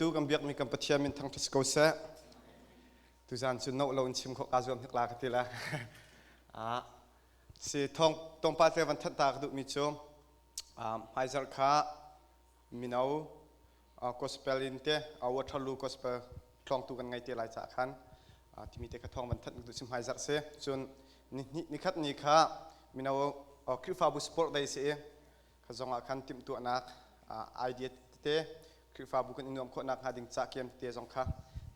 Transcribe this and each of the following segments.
Tu kan biakmi kan Pathian min thangṭhat si ko seh. Tuzan cu noh lo in chim khawh kaa zuam hnik la ka ti la. Ah, si thong tongpa te van thanh ta ka duhmi cu hmaizarh kha mino gospel in te Waterloo gospel tlawngtu kan ngei te lai caah khan timi te kha thong van thanh duh si hmaizarh si. Cun nikhat ni kha mino Khrihfabu sport day si i kha zong ah khan timhtuahnak idea tete Khrihfabu kan i nuam khawh nakhnga ding ca kiam tete zong kha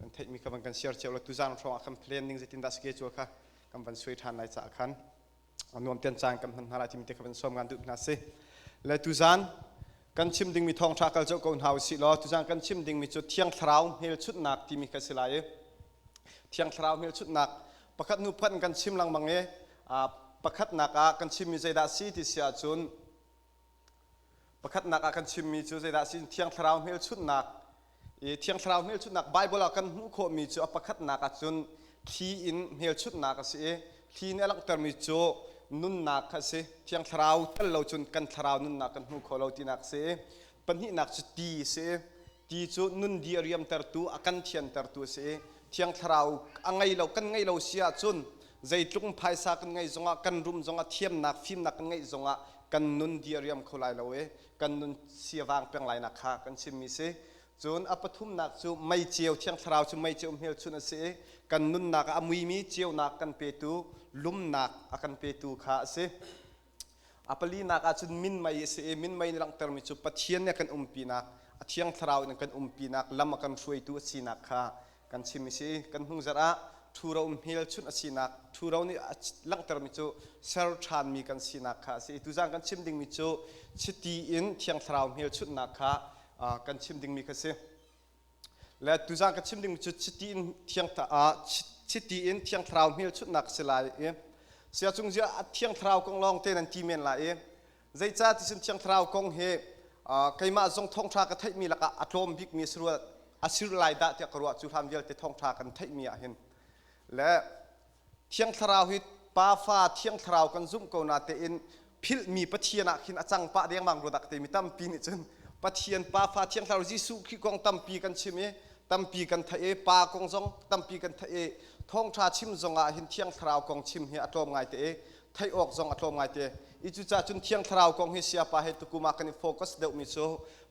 kan theihmi kha van kan share cio la tuzan hrawng ah kan plan ning zeitin dah schedule kha kan van suai ṭhan lai caah khan nuam ten caan kan hman hna lai timi te kha van sawm ngan duh hna si le tuzan kan chim dingmi thawngṭha kal co ko hna usih law tuzan kan chim dingmi cu Thiang Thlarau hmelchunhnak timi kha si lai i Thiang Thlarau hmelchunhnak pakhat hnu pakhat in kan chim lengmang i pakhatnak ah kan chimmi zeidah si ti si ahcun pakhatnak ah kan chimmi cu zeidah si Thiang Thlarau hmelchunhnak i Thiang Thlarau hmelchunhnak Bible ah kan hmuh khawhmi cu a pakhatnak ahcun thli in hmelchunhnak a si i thli nih a langhtermi cu nunnak kha a si. Thiang Thlarau tel lo cun kan thlarau nunnak kan hmu kho lo tinak a si i pahnihnak cu ti a si i ti cu nun di a riamtertu a kan thiantertu a si i Thiang Thlarau a ngei lo kan ngei lo si ahcun zeitluk phaisa kan ngeih zongah kan rum zongah thiamnak fimnak kan ngeih zongah kan nun di a riam kho lai lo i kan nun siavang peng lai nak kha kan chimmi si. Cun a pathumnak cu mei ceu Thiang Thlarau cu mei ceu hmelchunh a si i kan nunnak ah a muimi ceunak kan petu lumnak a kan petu kha a si. A palinak ah cun minmei a si i minmei nih langhtermi cu Pathian nih a kan umpinak, a Thiang Thlarau in a kan umpinak, lam a kan hruaitu a sinak kha kan chim i si. Kan hnungzarh ah ṭhuro hmelchunh a sinak, ṭhuro nih a langhtermi cu ser ṭhanmi kan sinak kha a si. Tuzaan kan chim dingmi cu chiti in Thiang Thlarau hmelchunhnak kha kan chim dingmi kha si. Le tuzaan ka chim ding cu chiti in thiang chiti in thiang thlarau hmelchunhnak si lai i sia cung zia thiang thlarau kong lawng te nan ti men lai i zeicah ti sin thiang thlarau kong hi keimah zong thawngṭha ka theihmi lakah a tlawm bikmi a sir lai dah tiah ka ruah. Cu hlan vialte thawngṭha kan theihmi ah hin le Thiang Thlarau hi Pa Fa Thiang Thlarau kan zumh ko na tein philhmi Pathian ah khin a cang pah dengmang rua dak te mi tampi nih cun Pathian Pa Fa Thiang Thlarau Jesuh Khrih kong tampi kan chim i tampi kan theih i Pa kong zong tampi kan theih i thawngṭha chim zong ah hin Thiang Thlarau kong chim hi a tlawm ngai te i theih awk zong a tlawm ngai te i cucaah cun Thiang Thlarau kong hi siapa he tukum ah kan i focus deuhmi cu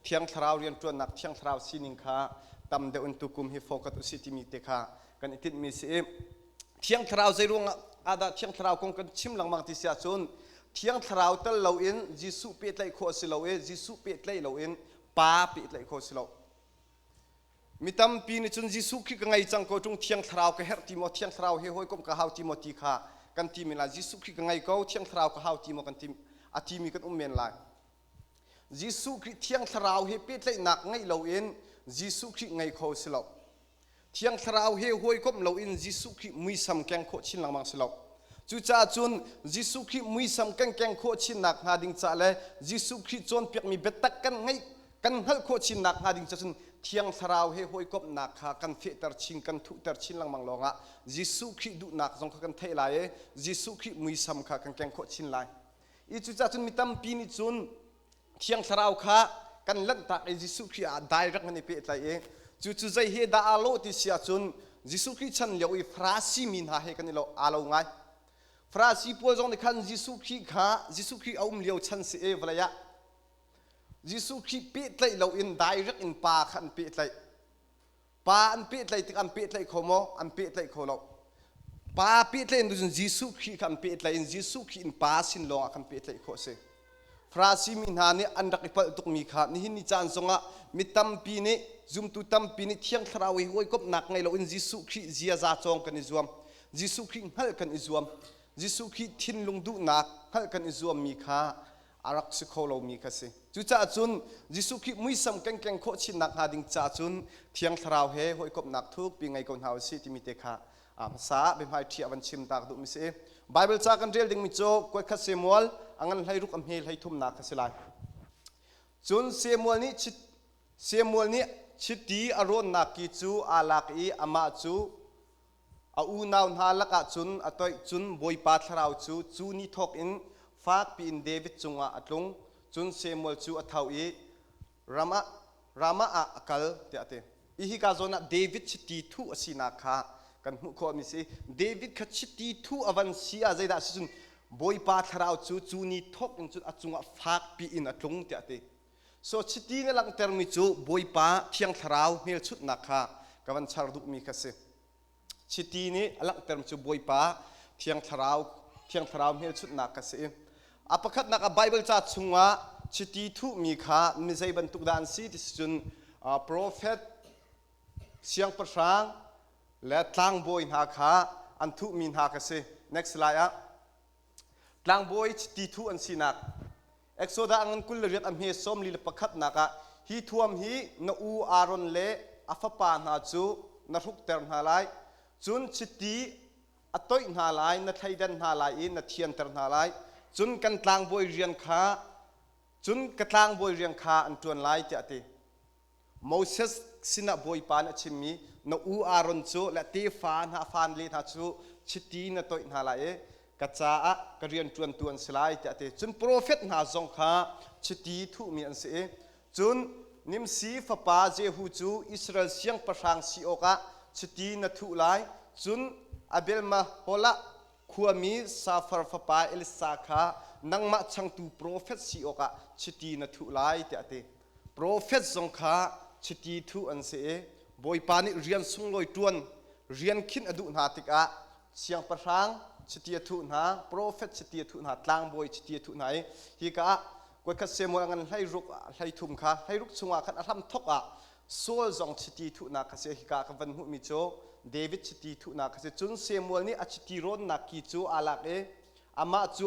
Thiang Thlarau rianṭuannak Thiang Thlarau sining kha tam deuh in tukum hi focus usih timi te kha kan i tinhmi si i Thiang Thlarau zei ruangah ah dah Thiang Thlarau kong kan chim lengmang ti si ahcun Thiang Thlarau tel loin Jesuh pehtlaih khawh a si lo i Jesuh pehtlaih loin Pa pehtlaih khawh a si lo. Mi tampi nih cun Jesuh Khrih ka ngei cang ko ṭung, Thiang Thlarau ka herh ti maw, Thiang Thlarau he hawikom ka hau ti maw ti kha kan ti men lai. Jesuh Khrih ka ngei ko, Thiang Thlarau ka hau ti maw kan ti a timi kan um men lai. Jesuh Khrih Thiang Thlarau he pehtlaihnak ngeih loin Jesuh Khrih ngei kho si lo. Thiang Thlarau he hawikomh loin Jesuh Khrih muisam keng khawh chin lengmang si lo. Cucaah cun Jesuh Khrih muisam kan keng khawh chin nakhnga ding ca le Jesuh Khrih cawnpiakmi biatak kan ngeih kan hngalh khawh chin nakhnga ding ca cun Thiang Thlarau he hawikomhnak kha kan fehter chin kan thuhter chin lengmang lawngah Jesuh Khrih duhnak zong kha kan theih lai i Jesuh Khrih muisam kha kan keng khawh chin lai. I cucaah cun mi tampi nih cun Thiang Thlarau kha kan lanhtak i Jesuh Khrih ah direct kan i pehtlaih i cucu zei he dah aa lawh ti si ahcun Jesuh Khrih chan lio i Farasi mi hna he kan i lo aa lo ngai. Farasi pawl zong nih khan Jesuh Khrih kha Jesuh Khrih a um lio chan si e vawlei ah Jesuh Khrih pehtlaih loin direct in pa kha an pehtlaih. Pa an pehtlaih tik an pehtlaih kho maw? An pehtlaih kho lo. Pa pehtlaih in cun Jesuh Khrih kha an pehtlaih in Jesuh Khrih in Pa sin lawng ah khan pehtlaih khawh a si. Farasi mi hna nih an rak i palh tukmi kha nihin ni caan zongah mi tampi nih zumtu tampi nih Thiang Thlarau i hawikomhnak ngei loin Jesuh Khrih ziaza cawng kan i zuam. Jesuh Khrih hngalh kan i zuam. Jesuh Khrih thinlung duhnak hngalh kan i zuammi kha a rak si kho lomi kha si. Cucaah cun Jesuh Khrih muisam kan keng khawh chin nakhnga ding caah cun Thiang Thlarau he hawikomhnak thukpi ngei ko hna usih timi te kha hmasa ah biahmai ṭhi a van chim ta ka duhmi si. Bible ca kan rel dingmi cu kuatkhat Samuel a ngan 16 a hme 33nak kha si lai. Cun Samuel nih chiti a rawnnak ki cu aa lak i amah cu A unau hna lakah cun a toih, cun Bawipa thlarau cu cu ni thawk in fak piin David cungah a tlung. Cun Samuel cu a tho i Ramah ah a kal, tiah a ti. I hika zawn ah David chiti thuh a sinak kha kan hmuh khawhmi si. David kha chiti thuh a van si ah zeidah a si cun Bawipa thlarau cu cu ni thawk in cun a cungah fakpi in a tlung tiah a ti. So chiti na langhtermi cu Bawipa Thiang Thlarau hmelchunhnak kha ka van char duhmi kha si. Chiti nih a langhtermi cu Bawipa Thiang Thlarau Thiang Thlarau hmelchunhnak kha si. A pakhatnak ah Bible ca chungah chiti thuhmi kha mi zei bantuk dah an si ti si cun profet, siangpahrang le tlangbawi hna kha an thuhmi hna kha si. Next slide ah tlangbawi chiti thuh an sinak Exodus a ngan 28 a hme 41 nak ah hi thuam hi na u Aaron le a fapa hna cu na hrukter hna lai cun chiti a toih hna lai na thleidan hna lai i na thianter hna lai cun kan tlangbawi rian kha cun ka tlangbawi rian kha an ṭuan lai tiah a ti. Moses sinah Bawipa nih a chimmi na u Aaron cu le tefa hna fanle hna cu chiti na toih hna lai i ka caah ka rianṭuantu an si lai tiah a ti. Cun profet hna zong kha chiti thuhmi an si i cun Nimsi fapa Jehu cu Israel siangpahrang si awkah chiti na thuh lai. Cun Abel-Maholah khuami Safar fapa Elisha kha nangmah changtu profet si awkah chiti na thuh lai tiah a ti. Profet zong kha chiti thuh an si i Bawipa nih rian sunglawi ṭuan rian khinh a duh hna tikah siangpahrang chiti a thuh hna, profet chiti a thuh hna, tlangbawi chiti a thuh hna i hika ah kuatkhat Samuel a ngan 16 13 kha 16 chungah khan a hramthawk ah Saul zong chiti thuhnak kha si. Hika ah ka van hmuhmi cu David chiti thuhnak kha si. Cun Samuel nih a chiti rawnnak ki cu aa lak i amah cu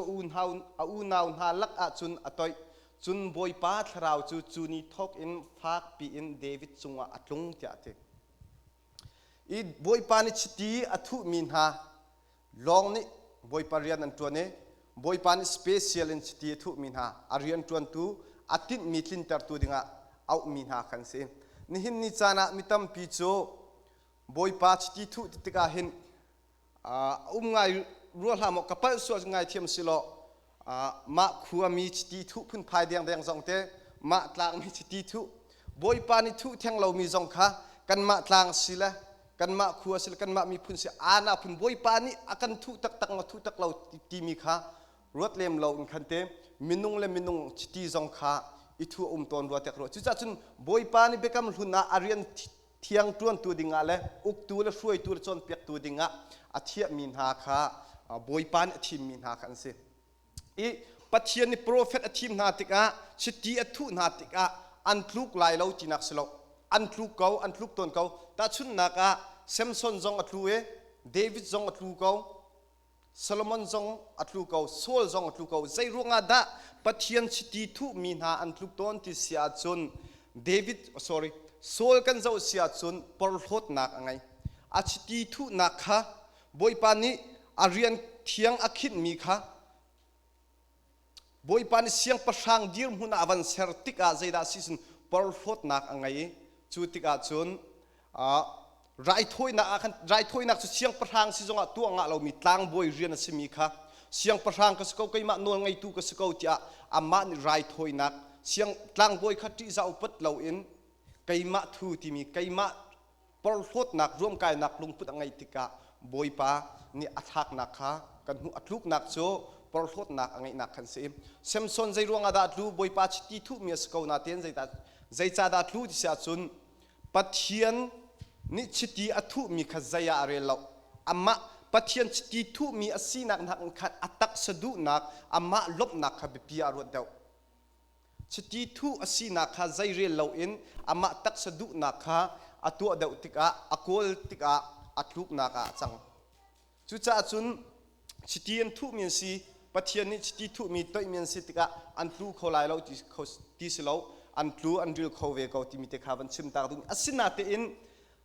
a unau hna lak ah cun a toih. Cun Bawipa thlarau cu cu ni thawk in fakpi in David cungah a tlung tiah a ti. I Bawipa nih chiti a thuhmi hna lawng nih Bawipa rian an ṭuan i Bawipa nih special in chiti a thuhmi hna a rian ṭuantu a tinhmi tlintertu dingah auhmi hna kan si. Nihin ni caan ah mi tampi cu Bawipa chiti thuh ti tikah hin um ngai rua hlah maw ka palh sual ngai thiam si law mah khuami chiti thuh phunphai dengdeng zong te mah tlangmi chiti thuh Bawipa nih thuh theng lomi zong kha kanmah tlang si le kanmah khua si le kanmah miphun si ana phun Bawipa nih a kan thuh taktak maw thuh tak lo timi kha ruat lem lo in khan te minung le minung chiti zong kha i thu um tawn rua tek rua cucaah cun Bawipa nih biakam hlun ah a rian thiang ṭuantu dingah le uktu le hruaitu le cawnpiaktu dingah a thiahmi hna kha Bawipa nih a thimmi hna kha an si. I Pathian nih profet a thim hna tikah chiti a thuh hna tikah an tluk lai lo tinak si lo. An tluk ko, an tluk tawn ko. Tahchunhnak ah Samson zong a tlu i David zong a tlu ko. Solomon zong a tlu ko, Saul zong a tlu ko. Zei ruangah dah Pathian chiti thuhmi hna an tluk tawn ti si ahcun David, sorry, Saul kan zoh si ahcun porhlawtnak a ngei. A chiti thuhnak kha Bawipa nih a rian thiang a khinhmi kha Bawipa nih siangpahrang dirhmun ah a van ser tikah zeidah a si cun porhlawtnak a ngei i cu tikah cun raithawinak ah khan raithawinak cu siangpahrang si zongah tuah ngah lomi tlangbawi rian a simi kha siangpahrang ka si ko keimah nawl ngeitu ka si ko tiah amah nih raithawinak siang tlangbawi kha ṭihzah upat loin keimah thu timi keimah porhlawtnak ruamkainak lungput a ngeih tikah Bawipa nih a thlaknak kha kan hmuh. A tluknak cu porhlawtnak a ngeihnak khan si. Samson zei ruangah dah a tlu? Bawipa chiti thuhmi a si ko nain zeidah zeicahdah a tlu ti si ahcun Pathian nih chiti a thuhmi kha zei ah a rel lo. Amah Pathian chiti thuhmi a sinak nakin khan a taksa duhnak, amah lawmhnak kha biapi ah a ruat deuh. Chiti thuh a sinak kha zeirel loin amah taksa duhnak kha a tuah deuh tikah a kawl tikah a tluknak ah a cang. Cucaah cun chiti an thuhmi an si, Pathian nih chiti thuhmi toihmi an si tikah an tlu kho lai lo ti si lo, an tlu an ril kho ve ko timi te kha van chim tak ding. Asinatein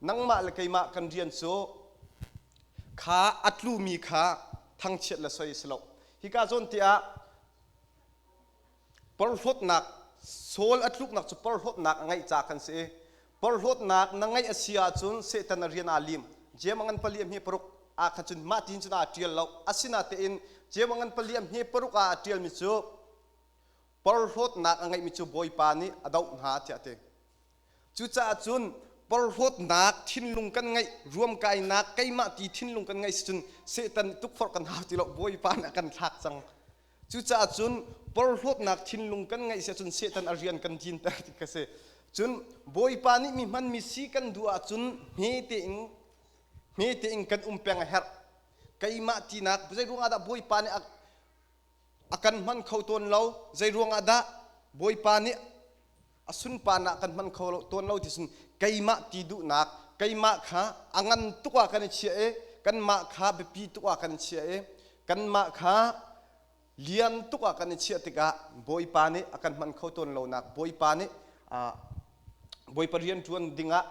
nangmah le keimah kan rian cu kha a tlumi kha thangchiat le soi a si lo. Hika zawn tiah Porhlawtnak Saul a tluknak cu porhlawtnak a ngeih ca kan si i porhlawtnak na ngeih a si ahcun Satan a rian aa lim. Jeim a ngan pali a hme paruk ah khan cun mah tiin cun aa ṭial lo. Asinatein Jeim a ngan pali a hme paruk ah a ṭialmi cu porhlawtnak a ngeihmi cu Bawipa nih a doh hna tiah a ti. Cucaah cun Porhlawtnak thinlung kan ngeih, ruamkainak keimah ti thinlung kan ngeih si cun Satan nih tukforh kan hau ti lo, Bawipa nih a kan thlak cang. Cucaah cun porhlawtnak thinlung kan ngeih si ahcun Satan a rian kan dinter ti ka si. Cun Bawipa nih mi hmanmi si kan duh ahcun hme tein hme tein kan um peng a herh. Keimah tinak zei ruangah dah Bawipa nih a kan hman kho tawn lo? Zei ruangah dah Bawipa nih a sunparnak kan hman kho lo tawn lo ti cun keimah ti duhnak keimah kha a ngan tuk ah kan i chiah i kanmah kha biapi tuk ah kan i chiah i kanmah kha lian tuk ah kan i chiah tikah Bawipa nih a kan hman kho tawn lonak Bawipa nih Bawipa rian ṭuan dingah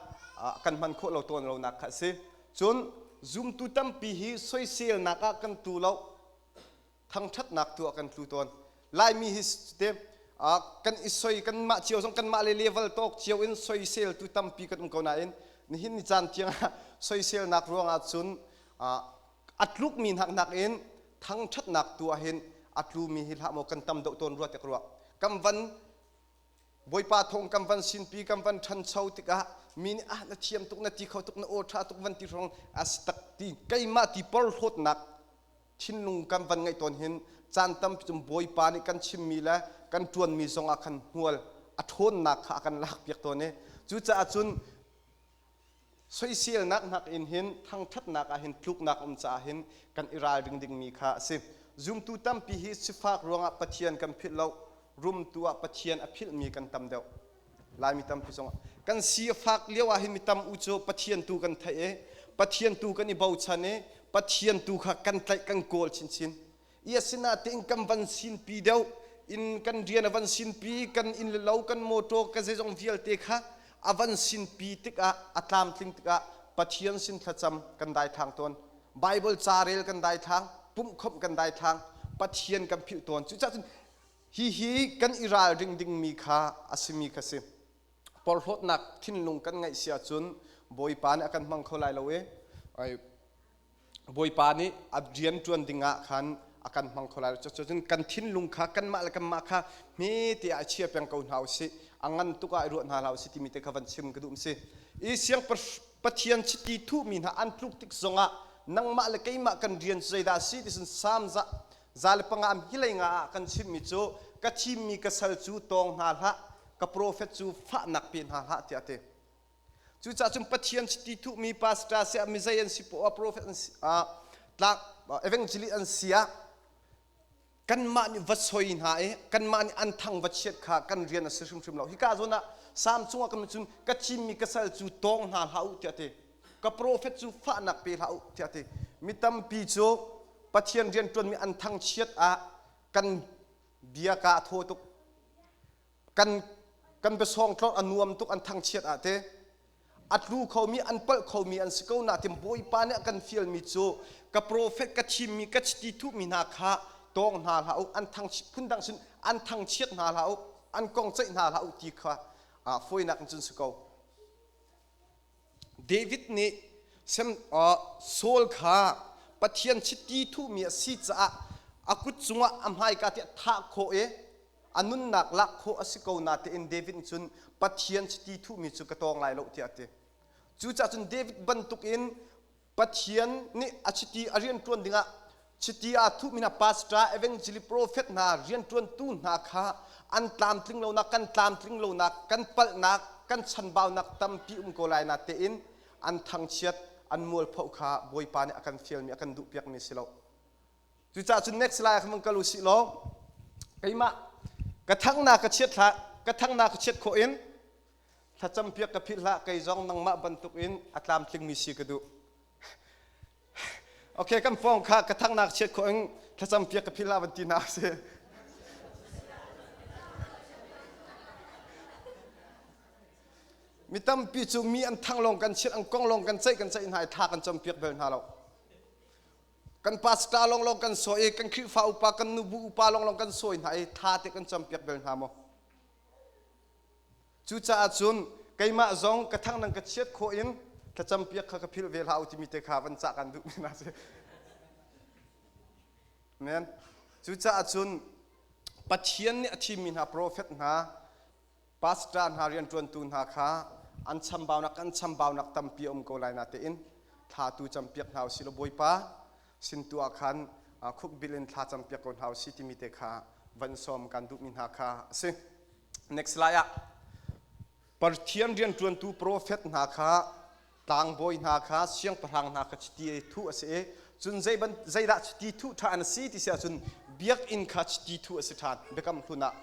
kan hman khawh lo tawn lonak kha a si. Cun zumtu tampi hi soiselnak ah kan tu lo thangṭhatnak tu ah kan tlu tawn. Laimi hi te kan i soi kanmah cio zong kanmah le level tawk cio in soiseltu tampi kan um ko nain nihin ni caan tiang ah soiselnak ruangah cun a tlukmi hnak nakin thangṭhatnak tu ah hin a tlumi hi hlah maw kan tam deuh tawn rua tiah ka ruah. Kan van Bawipa thawng kan van sinpi kan van ṭhancho tikah mi nih ah na thiam tuk na ti kho tuk na aw ṭha tuk van ti hrawng a si tak ti keimah ti porhlawtnak thinlung kan van ngeih tawn hin caan tampi cun Bawipa nih kan chimmi le kan ṭuanmi zongah khan hmual a ṭhawnnak kha a kan lakpiak tawn i cucaah cun soiselnak nakin hin thangṭhatnak ah hin tluknak um caah hin kan i ralring dingmi kha a si. Zumtu tampi hi sifak ruangah Pathian kan philh lo, rumtu ah Pathian a philhmi kan tam deuh. Laimi tampi zongah kan si a fak lio ah hin mi tam u cu Pathian tu kan theih i Pathian tu kan i bochan i Pathian tu kha kan tlaih kan kawl chinchin. I asinain kan van sinpi deuh in kan rian a van sinpi kan inn le lo kan motor ka zeizong vialte kha a van sinpi tikah a tlamtling tikah Pathian sin thlacam kan daithlang tawn Bible ca rel kan daithlang pumhkhawmh kan daithlang Pathian kan philh tawn cucaah cun hihi kan i ralring dingmi kha a simi kha si porhlawtnak thinlung kan ngeih si ahcun Bawipa nih a kan hmang kho lai lo i Bawipa nih a rian ṭuan dingah khan a kan hmang kho lai lo. Cucun kan thinlung kha kanmah le kanmah kha hme te ah chia peng ko hna usih. A ngan tuk ah i ruah hna hlah usih timi te kha van chim ka duh si. I siang Pathian chiti thuhmi hna an tluk tik zongah nangmah le keimah kan rian cu zeidah a si ti cun Salm 105 am hilei nga ah kan chimmi cu ka thimmi ka sal cu tawng hna hlah ka profet cu fahnak pe hna hlah tiah a ti. Cucaah cun Pathian chiti thuhmi pastor siah mizei an si poah prophet an si ah tlak evangelist an si ah kanmah nih va soi hna i kanmah nih an thang va chiat kha kan rian a si hrimhrim lo. Hika zawn ah Salm chungah kan cun ka thimmi ka sal cu tawng hna hlah u tiah ti. Ka prophet cu fahnak pe hlah u tiah ti. Mi tampi cu Pathian rian ṭuanmi an thangchiat ah kan bia ka a thaw tuk. Kan kan biasawng tlorh a nuam tuk an thangchiat ah te a tlu khomi an palh khomi an si ko natin Bawipa nih a kan fialmi cu ka profet ka thimmi ka chiti thuhmi hna kha tawng hna hlah u an thang phundang sin an thangchiat hna hlah u an kong ceih hna hlah u ti kha fawinak in cun si ko David nih Saul kha Pathian chiti thuhmi a si caah a kut cungah a hmaika tiah thah khawh i a nunnak lak khawh a si ko natein David nih cun Pathian chiti thuhmi cu ka tawng lai lo tiah a ti. Cucaah cun David bantukin Pathian nih a chiti a rianṭuan dingah chiti aa thuhmi hna pastor, evangelist, prophet hna rianṭuantu hna kha an tlamtling lonak, kan tlamtling lonak, kan palhnak, kan chanbaunak tampi um ko lai natein an thangchiat, an mualphoh kha Bawipa nih a kan fialmi, a kan duhpiakmi si lo. Cucaah cun next lai ah khan vung kal u sih law keimah ka thangnak ka chiat hlah ka thangnak ka chiat khawh in thlacampiak ka philh hlah kei zong nangmah bantuk in a tlamtlingmi si ka duh. Okay kan phone kha ka thangnak chiat khawh in thlacampiak ka philh hlah van ti hna si. Mi tampi cu mi an thang lawng kan chiat an kong lawng kan ceih kan ceih hna i thla kan campiak bel hna lo. Kan pastor lawnglawng kan sawi i kan Khrihfa upa kan nubu upa lawnglawng kan sawi hna i tha te kan campiak bel hna maw? Cucaah cun keimah zong ka thang nang ka chiat khawh in thlacampiak kha ka philh ve hlah u timi te kha van cah kan duh mi hna si. Amen. Cucaah cun Pathian nih a thimmi hna profet hna pastor hna rianṭuantu hna kha An chambaunak kan chambaunak tampi a um ko lai natein thla tu campiak hna usih law Bawipa sin tu ah khan khukbil in thla campiak ko hna usih timi te kha van sawm kan duhmi hna kha a si. Next slide ah Pathian rianṭuantu profet hna kha tlangbawi hna kha siangpahrang hna kha chiti thuh a si i cun zeidah chiti thuh ṭhan a si ti si ahcun biakinn kha chiti thuh a si ṭhan biakam hlun ah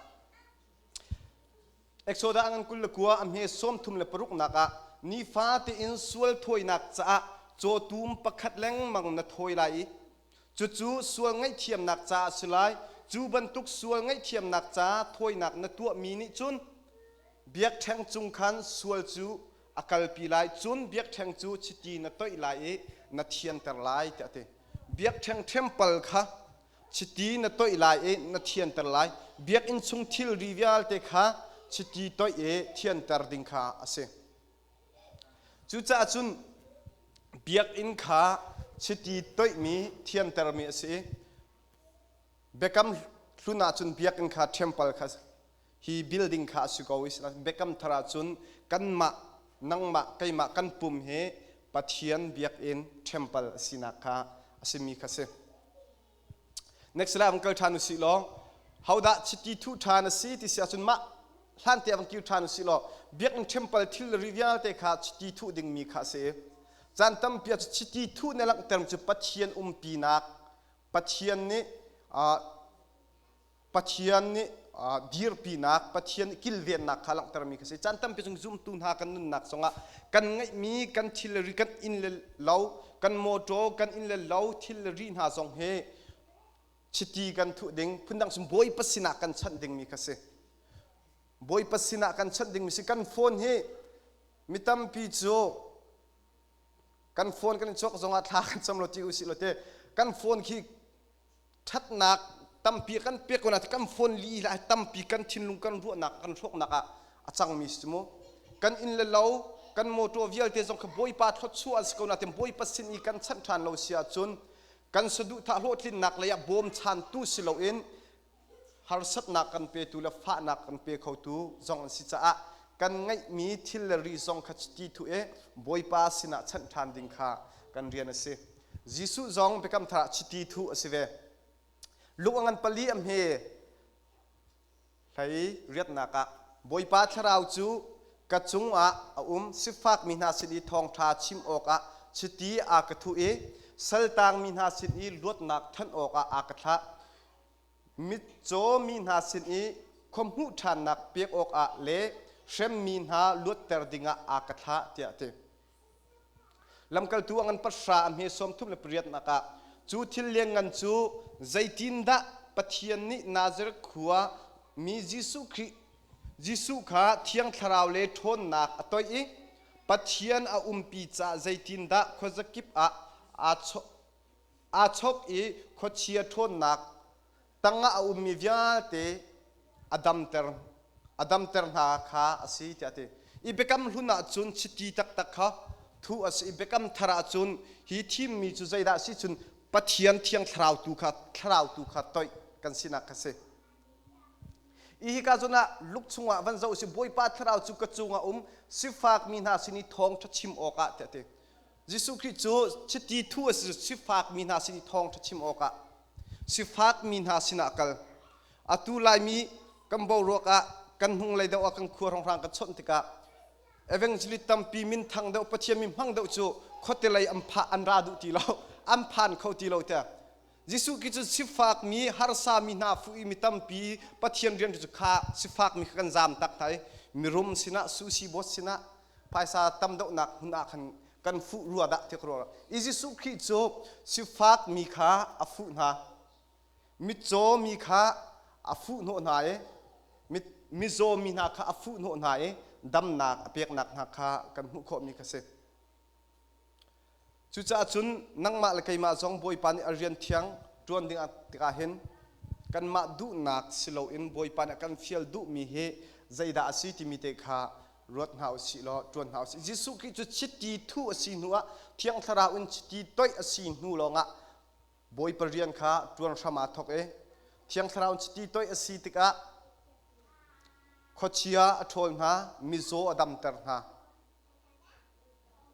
Exodus ngan 29 a hme 36 nak ah nifa tein sual thawinak caah cawtum pakhat lengmang na thawi lai i cucu sual ngaihthiamnak caah a si lai. Cu bantuk sual ngaihthiamnak ca thawinak na tuahmi nih cun biakṭheng cung khan sual cu a kalpi lai. Cun biakṭheng cu chiti na toih lai i na thianter lai tiah a ti. Biakṭheng ṭhempal kha chiti na toih lai i na thianter lai. Biakinn chung thilri vialte kha chiti toih i thianter ding kha a si. Cucaah cun biakinn kha chiti toihmi thiantermi a si i Biakam hlun ahcun biakinn kha temple kha hi building kha a si ko i Biakam thar ahcun kanmah nangmah keimah kan pum hi Pathian biakinn temple a sinak kha a simi kha si. Next slide vang kal ṭhan usih law hodah chiti thuh ṭhan a si ti si ahcun mah hlan te vang kir ṭhan usih law biakinn temple thilri vialte kha chiti thuh dingmi kha a si. Caan tampi ah chiti thuh na langhter cu Pathian umpinak Pathian nih Pathian nih dirpinak Pathian kilvennak kha langhtermi kha si. Caan tampi chung zumtu hna kan nunnak zongah kan ngeihmi kan thilri kan inn le lo kan mawṭaw kan inn le lo thilri hna zong hi chiti kan thuh ding phundang cun Bawipa sinah kan chanh dingmi kha si. Bawipa sinah kan chanh dingmi si. Kan phone hi mi tampi cu kan phone kan i cawk zongah thla kan cam lo ti usih lo te kan phone khi ṭhatnak tampi kan pek ko na kan phone li lai tampi kan thinlung kan ruahnak kan hrawknak ah a cangmi si mu kan inn le lo kan motor vialte zong kha bawipa thluachuah an si ko na tem bawipa sin i kan chanh ṭhan lo si ahcun kan saduhthah hlawhtlinnak lei ah bawmchantu si loin harsatnak kan petu le fahnak kan pe khotu zong an si caah kan ngeihmi thil le ri zong kha chiti thu i Bawipa sinah chanh ṭhan ding kha kan rian a si. Jesuh zong Biakam Thar ah chiti thu a si ve. Lung a ngan pali a hme hlei riatnak ah Bawipa thlarau cu ka cungah a um sifakmi hna sin i thawngṭha chim awkah chiti a ka thuh i saltangmi hna sin i luatnak thanh awkah a ka thlah. Mitcaw mi hna sin i khuahmuh ṭhannak pek awkah le hremmi hna luatter dingah a ka thlah tiah a ti. Lamkaltu a ngan pahra a hme 38 nak ah cu thil lianngan cu zeitindah Pathian nih Nazareth khua mi Jesuh Khrih Jesuh kha Thiang Thlarau le ṭhawnnak a toih i Pathian a umpi caah zeitindah khuazakip ah aa chok i khuachia ṭhawnnak tangah a ummi vialte a damter a damter hna kha a si tiah a ti. I biakam hlun ahcun chiti taktak kha thuh a si i biakam thar ahcun hi thimmi cu zeidah a si cun Pathian thiang thlarau tu kha thlarau tu kha toih kan sinak kha si. I hika zawn ah luk chungah van zoh si Bawipa thlarau cu ka cungah um sifakmi hna sin i thawngṭha chim awkah tiah a ti. Jesuh Khrih cu chiti thu a si sifakmi hna sin i thawngṭha chim awkah sifakmi hna sinah kal. Atu Laimi kan boruak ah kan hnunglei deuh ah kan khua hrawnghrang kan chawnh tikah evangelist tampi minthang deuh Pathian mi hmang deuh cu khuate lei an pha an ra duh ti lo an phan kho ti lo tiah Jesuh Khrih cu sifakmi harsami hna fuh i mi tampi Pathian rian cu kha sifakmi kha kan zaam tak hna i mirum sinah sushi boss sinah phaisa tam deuhnak hmun ah khan kan fuh rua dah ti ka ruah. I Jesuh Khrih cu sifakmi kha a fuh hna. Mitcaw mi kha a fuh hnawh hna i mizaw mi hna kha a fuh hnawh hna i damnak a peknak hna kha kan hmuh khawhmi kha si. Cucaah cun nangmah le keimah zong Bawipa nih a rian thiang ṭuan ding tikah hin kanmah duhnak si loin Bawipa nih a kan fial duhmi hi zeidah a si timi te kha ruat hna u sih law ṭuan hna u sih. Jesuh Khrih cu chiti thuh a si hnuah Thiang Thlarau in chiti toih a si hnu lawngah Bawipa rian kha ṭuan hram aa thawk i Thiang Thlarau in chiti toih a si tikah khuachia a ṭhawl hna, mizaw a damter hna.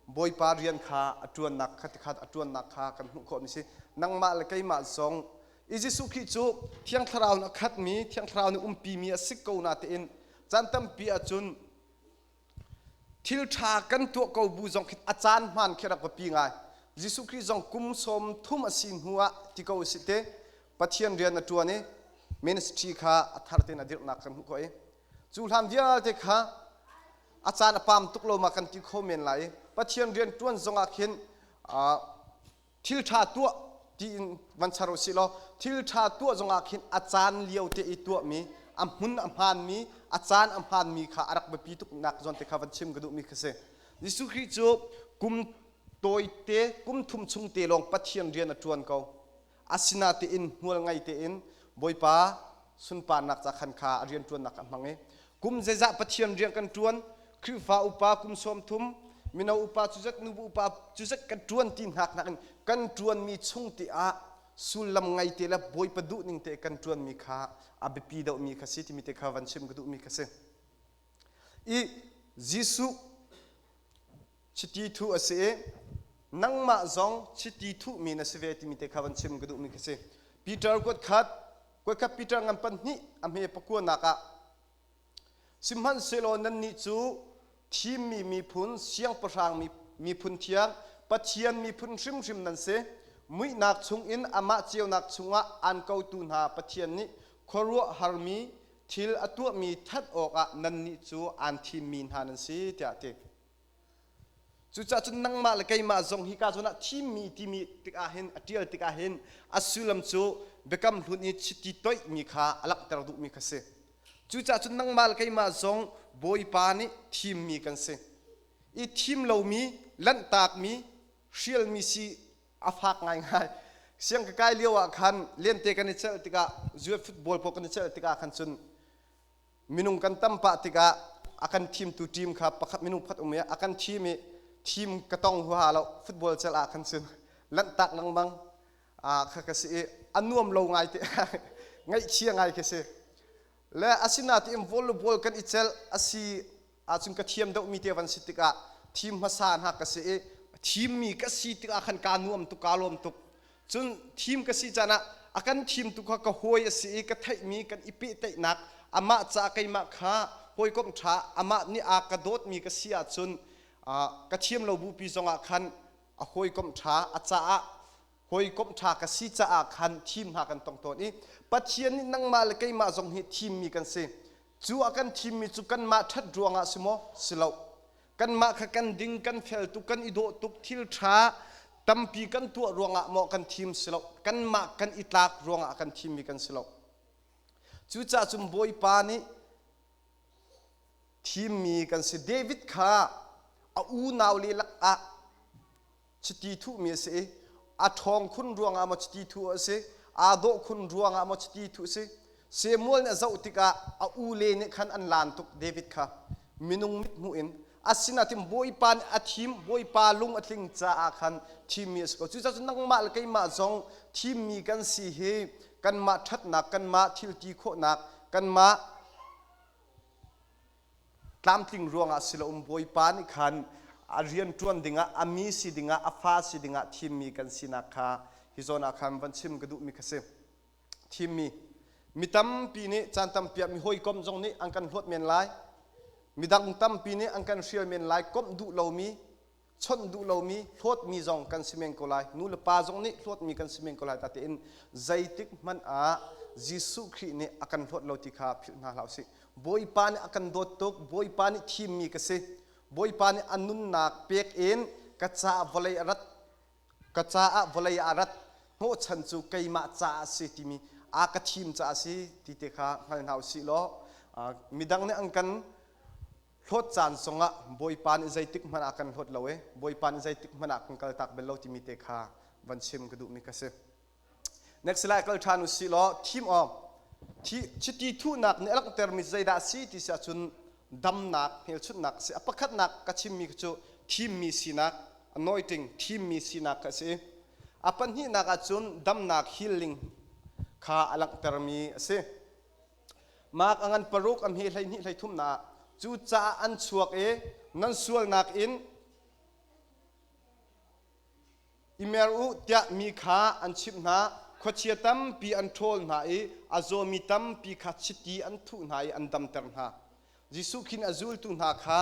Bawipa rian kha a ṭuannak kha tikhat a ṭuannak kha kan hmuh khawhmi si. Nangmah le keimah zong i Jesuh Khrih cu Thiang Thlarau in a khatmi, Thiang Thlarau nih umpimi a si ko natein caan tampi ahcun thil ṭha kan tuah ko bu zong khi a caan hmaan khi rak biapi ngai. Jesuh Khrih zong kum sawm thum a si hnu ah ti ko usih te Pathian rian a ṭuan i ministry kha a thar tein a dirhnak kan hmuh khawh i cu hlan vialte kha a caan a pam tuk lo ma kan ti kho men lai i Pathian rian ṭuan zongah khin thil ṭha tuah tiin van char u sih law thil ṭha tuah zongah khin a caan lio te i tuahmi a hmun a hmaanmi a caan a hmaanmi kha a rak biapi tuknak zawn te kha van chim ka duhmi kha si. Jesuh Khrih cu kum tawite kum thum chung te lawng Pathian rian a ṭuan ko. Asinatein hmual ngei tein Bawipa sunparnak ca khan kha a rianṭuannak a hmang i kum zeizah Pathian rian kan ṭuan Khrihfa upa kum sawm thum mino upa cuzat nubu upa cuzat kan ṭuan ti hnak nakin kan ṭuanmi chung te ah sullam ngei te le Bawipa duhning te kan ṭuanmi kha a biapi deuhmi kha si timi te kha van chim ka duhmi kha si. I Jesuh chiti thuh a si i nangmah zong chiti thuhmi na si ve timi te kha van chim ka duhmi kha si. Peter kuat khat kuat khat Peter ngan pahnih a hme pakuanak ah sihmanhsehlaw nannih cu thimmi miphun siangpahrang miphun thiang Pathian miphun hrimhrim nan si muihnak chungin amah ceunak chungah aan kotu hna Pathian nih khuaruahharmi thil a tuahmi thanh awkah nannih cu aan thimmi hna nan si tiah a ti. Cucaah cun nangmah le keimah zong hika zawn ah thimmi timi tikah hin a ṭial tikah hin a sullam cu biakam hlun i chiti toihmi kha a langhter duhmi kha si. Cucaah cun nangmah le keimah zong Bawipa nih thimmi kan si. I thim lomi, lanhtakmi, hrialmi si a fak ngaingai. Siang ka kai lio ah khan lente kan i celh tikah zuat football pawl kan i celh tikah khan cun minung kan tam pah tikah a kan thimtu team kha pakhat minung pakhat um i a kan thim i thim ka tong huaha lo football celh ah khan cun lanhtak lengmang kha ka si i a nuam lo ngai te ngaihchia ngai khi si le asinatiin volleyball kan i celh a si ahcun ka thiam deuhmi te van si tikah thim hmasa hna ka si i thimmi ka si tikah khan kaa nuam tuk kaa lawm tuk cun thim ka si caan ah a kan thimtu kha ka hawi a si i ka theihmi kan i pehtlaihnak amah ca keimah kha hawikom ṭha amah nih a ka dawtmi ka si ahcun ka thiam lo bupi zongah khan a hawikom ṭha a caah hawikom ṭha ka si caah khan thim hna kan tong tawn i Pathian nih nangmah le keimah zong hi thimmi kan si Cu a kan thimmi cu kanmah ṭhat ruangah si maw? Si lo. Kanmah kha kan ding, kan fel tuk, kan i dawh tuk, thil ṭha tampi kan tuah ruangah maw kan thim si lo. Kanmah kan i tlak ruangah kan thimmi kan si lo. Cucaah cun Bawipa nih thimmi kan si. David kha a unau le lakah chiti thuhmi a si i a ṭhawng khun ruangah maw chiti thuh a si aa dawh khun ruangah maw chiti thuh a si Samuel nih a zoh tikah a ule nih khan an laan tuk David kha minung mithmuh in asinain Bawipa nih a thim Bawipa lung a tling caah khan thimmi a si ko cucaah cun nangmah le keimah zong thimmi kan si hi kanmah ṭhatnak kanmah thil ti khawhnak kanmah Tlamtling ruangah si lo um Bawipa nih khan a rian ṭuan dingah a mi si dingah a fa si dingah thimmi kan sinak kha hi zawn ah khan van chim ka duhmi kha si. Thimmi mi tampi nih caan tampi ah mi hawikom zong nih an kan hlawt men lai. Midang tampi nih an kan hrial men lai. Komh duh lomi chawnh duh lomi hlawtmi zong kan si men ko lai nu le pa zong nih hlawtmi kan si men ko lai tein zeitik hmanh ah Jesuh Khrih nih a kan hlawt lo ti kha philh hna hlah usih Bawipa nih a kan dawt tuk Bawipa nih thimmi ka si Bawipa nih a nunnak pek in ka caah vawlei a rat ka caah vawlei ah a rat hnawhchan cu keimah caah a si timi a ka thim caah a si ti te kha hngal hna usih law midang nih an kan hlawt caan zongah Bawipa nih zeitik hmanh ah kan hlawt lo i Bawipa nih zeitik hmanh ah kan kaltak bal lo timi te kha van chim ka duhmi ka si. Next slide kal ṭhan usih law thim awk chiti thuhnak nih a langhtermi zeidah a si ti si ahcun damnak hmelchunhnak a si. A pakhatnak ka chimmi cu thimmi sinak anointing thimmi sinak kha a si. A pahnihnak ahcun damnak healing kha a langhtermi a si. Mark a ngan paruk a hme 12 13 na cucaah an chuak i nan sualnak in I mer u tiah mi kha an chimh hna. Khuachia tampi an ṭhawl hna i a zawmi tampi kha chiti an thuh hna i an damter hna. Jesuh khin a zultu hna kha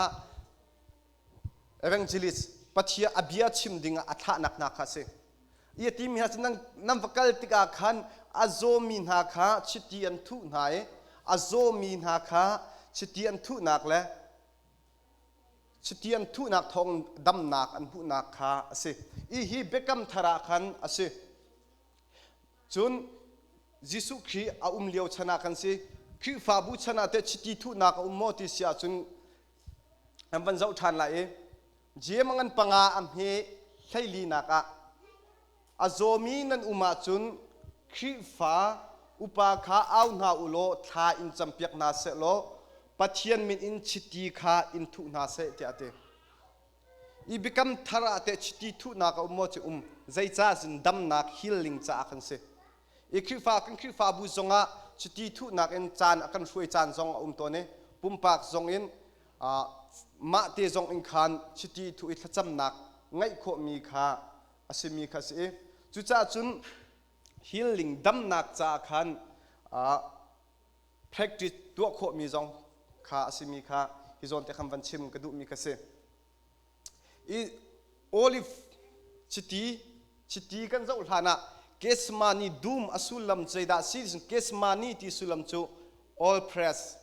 evangelist Pathian a bia chim dingah a thlahnak hna kha a si. I a timi hna cu nan, nan va kal tikah khan a zawmi hna kha chiti an thuh hna i a zawmi hna kha chiti an thuhnak le chiti an thuhnak thawng damnak an hmuhnak kha a si. I hi biakam thar ah khan a si. Cun Jesuh Khrih a um lio chan ah khan si. Khrihfabu chan ah teh chiti thuhnak a um maw ti si ahcun an van zoh ṭhan lai i Jeim a ngan panga a hme hleilinak ah a zawmi nan um ahcun Khrihfa upa kha au hna u law thla in campiak hna seh law Pathian min in chiti kha in thuh hna seh tiah a ti. I biakam thar ah teh chiti thuhnak a um maw cu um zeicah cun damnak healing caah kan si. I Khrihfa kan Khrihfabu zongah chiti thuhnak in caan a kan hruai caan zong a um tawn i pumpak zong in mah te zong in khan chiti thuh i thlacamnak ngeih khawhmi kha a simi kha a si i cucaah cun healing damnak caah khan practice tuah khawhmi zong kha a simi kha hi zawn te khan van chim ka duhmi kha si. I olive chiti chiti kan zoh hlan ah Gethsemane dum a sullam zeidah si Gethsemane ti sullam cu all press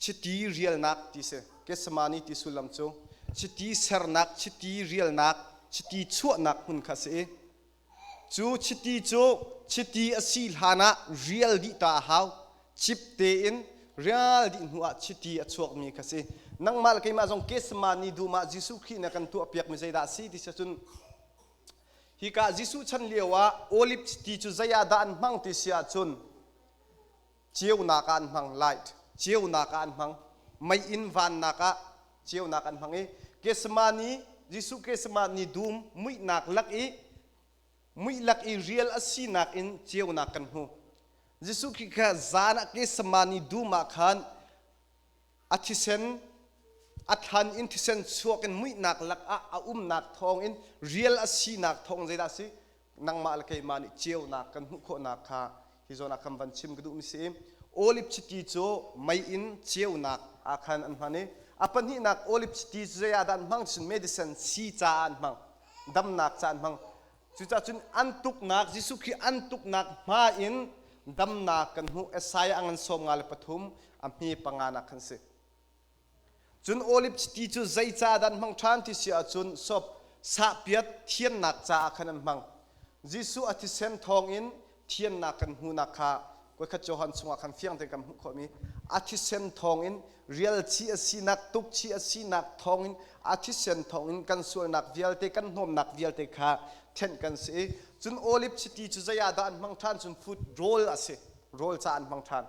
chiti rialnak ti si Gethsemane ti sullam cu chiti sernak chiti rialnak chiti chuahnak hmun kha si i cu chiti cu chiti a si hlan ah rial dih ta a hau cip tein rial dih hnu ah chiti a chuakmi kha si nangmah le keimah zong Gethsemane dum ah Jesuh Khrih nih a kan tuahpiakmi zeidah a si ti si cun hika Jesuh chan lio ah olive chiti cu zei ah dah an hmang ti si ahcun ceunak ah an hmang light ceunak ah an hmang meiinn vannak ah ceunak an hmang i Gethsemane Jesuh Gethsemane dum muihnak lak i muih lak i rial a sinak in ceunak kan hmu Jesuh Khrih kha zan ah Gethsemane dum ah khan a thisen a thlan in thisen chuak in muihnak lak ah a umnak thawng in rial a sinak thawng zeidah a si nangmah le keimah nih ceunak kan hmuh khawhnak kha hi zawn ah khan van chim ka duhmi si olive chiti cu mei in ceunak ah khan an hman i a pahnihnak olive chiti cu zei ah dah an hmang cun medicine sii caah an hmang damnak caah an hmang cucaah cun an tuknak Jesuh Khrih an tuknak hma in damnak kan hmuh Isaiah a ngan 53 a hme panga nak khan si Cun oliv chiti cu zeicahdah an hmang ṭhan ti si ahcun sop sahpiat thiannak caah khan an hmang. Jesuh a thisen thawngin thiannak kan hmuhnak kha voikhat Johan chungah khan fiang tein kan hmuh khawhmi a thisen thawngin rialchi a sinak tukchi a sinak thawngin a thisen thawngin kan sualnak vialte kan hnawmnak vialte kha thenh kan si i cun oliv chiti cu zei ah dah an hmang ṭhan cun food rawl a si rawl caah an hmang ṭhan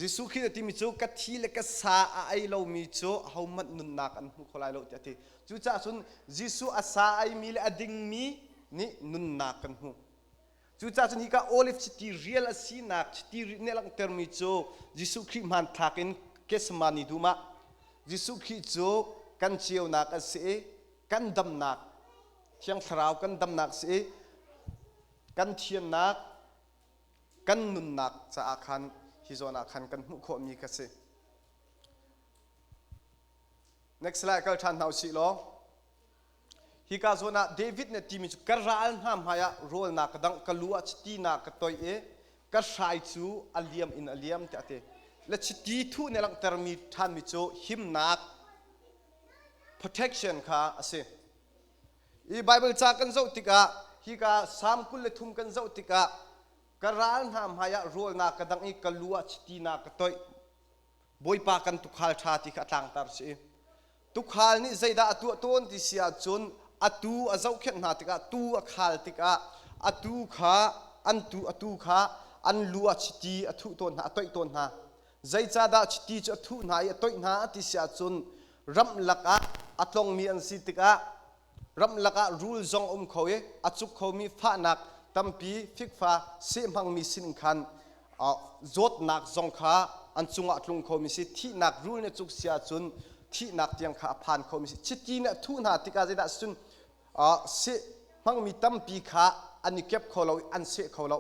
Jesuh Khrih a timi cu ka thi le ka sa a ei lomi cu ahohmanh nunnak an hmu kho lai lo tiah a ti. Cucaah cun Jesuh a sa a eimi le a dingmi nih nunnak kan hmu. Cucaah cun hika olive chiti rial a sinak chiti nih a langhtermi cu Jesuh Khrih hmanthlak in Gethsemane dum ah Jesuh Khrih cu kan ceunak a si i kan damnak Thiang Thlarau kan damnak a si i kan thiannak kan nunnak caah khan hi zawn ah khan kan hmuh khawhmi ka si. Next slide kal ṭhan hna usih law. Hika zawn ah David nih timi cu ka ral hna hmai ah rawl na ka dangh ka lu ah chiti na ka toih i ka hrai cu a liam in a liam tiah a ti. Le chiti thuh nih a langhtermi ṭhanmi cu himnak protection kha a si. I Baibal ca kan zoh tikah hika Salm 23 kan zoh tikah ka ral hna hmaiah rawl na ka dangh i ka lu ah chiti na ka toih. Bawipa kan tukhal ṭha ti kha a tlangtar si. Tukhal nih zeidah a tuah tawn ti si ahcun a tuu a zohkhenh hna tikah tuu a khal tikah a tuu kha an tuu a tuu kha an lu ah chiti a thuh tawn hna a toih tawn hna. Zeicahdah chiti cu a thuh hna i a toih hna ti si ahcun ramlak ah a tlongmi an si tikah ramlak ah rul zong a um kho i a cuk khomi fahnak tampi fikfa seh hmangmi sin khan zawtnak zong kha an cungah a tlung khomi si thihnak rul nih a cuk si ahcun thihnak tiang kha a phan khomi si chiti nih a thuh hna tikah zeidah cun seh. hmangmi tampi kha an i kep kho lo i an seh kho lo.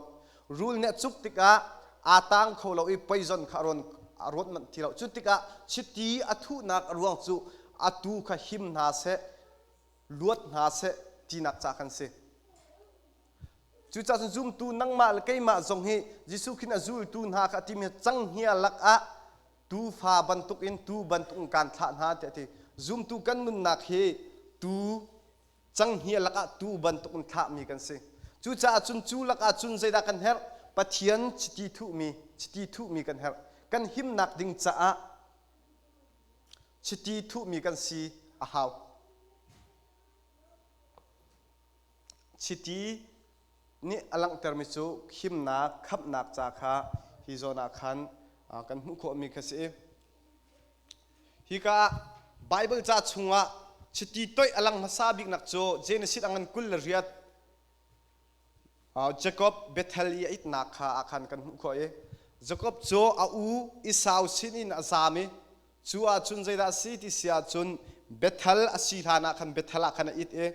Rul nih a cuk tikah aa tang kho lo i poison kha a rawn a rawt manh ti lo. Cu tikah chiti a thuhnak a ruang cu a tuu kha him hna seh, luat hna seh tinak ca kan si. Cucaah cun zumtu nangmah le keimah zong hi Jesuh Khrih a zultu hna kha a timi canghngia lakah tuufa bantukin tuu bantukin kaan thlah hna tiah a ti. Zumtu kan nunnak hi tuu canghngia lakah tuu bantukin thlahmi kan si. Cucaah cun cu lakah cun zeidah kan herh? Pathian chiti thuhmi, chiti thuhmi kan herh. Kan himnak ding caah chiti thuhmi kan si a hau. Chiti nih a langhtermi cu himnak, khamhnak ca kha hi zawn ah khan kan hmuh khawhmi kha si. Hika ah Baibal ca chungah chiti toih a lang hmasa biknak cu Genesis a ngan 28 Jacob Bethel i a itnak kha ah khan kan hmuh khawh i Jacob cu a u Esau sinin a zaam i cu ahcun zeidah a si ti si ahcun Bethel a si hlan ah khan Bethel ah khan a it i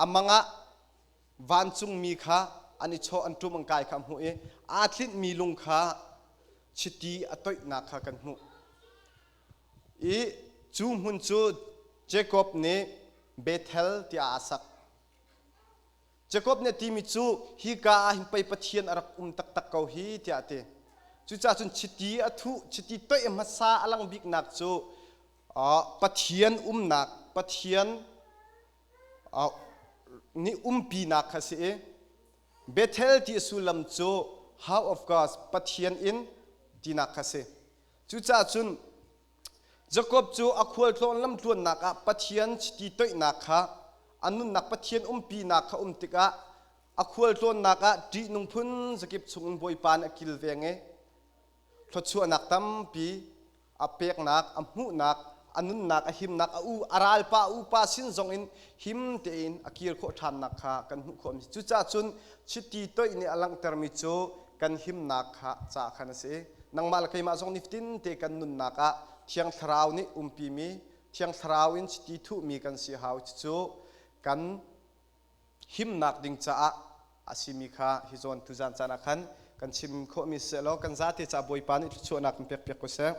a mang ah vancungmi kha an i chawh an ṭum an kai kha a hmuh i aa tlinhmi lung kha chiti a toihnak kha kan hmuh. I cu hmun cu Jacob nih Bethel tiah aa sak. Jacob nih a timi cu hika ah hin pei Pathian a rak um taktak ko hi tiah a ti. Cucaah cun chiti a thuh, chiti toih hmasa a lang biknak cu Pathian umnak, Pathian nih umpinak kha si i Bethel ti a sullam cu House of God, Pathian inn tinak kha si. Cucaah cun Jakob cu a khualtlawn lamtluannak ah Pathian chiti toihnak kha a nunnak Pathian umpinak kha um tikah a khualtlawnnak ah ṭihnung phun zakip chungin Bawipa nih a kilveng i thluachuahnak tampi a peknak, a hmuhnak, a nunnak, a himnak, a u, a ralpa, a upa sin zong in him tein a kir khawh ṭhannak kha kan hmuh khawhmi. Cucaah cun chiti toih nih a langhtermi cu kan himnak kha ca khan a si. Nangmah le keimah zong nifatin te kan nunnak ah Thiang Thlarau nih umpimi, Thiang Thlarau in chiti thuhmi kan si hau. Cucu kan himnak ding caah a simi kha hi zawn tuzan caan ah khan kan chim khawhmi seh law kan zate caah Bawipa nih thluachuahnak in pekpiak ko seh.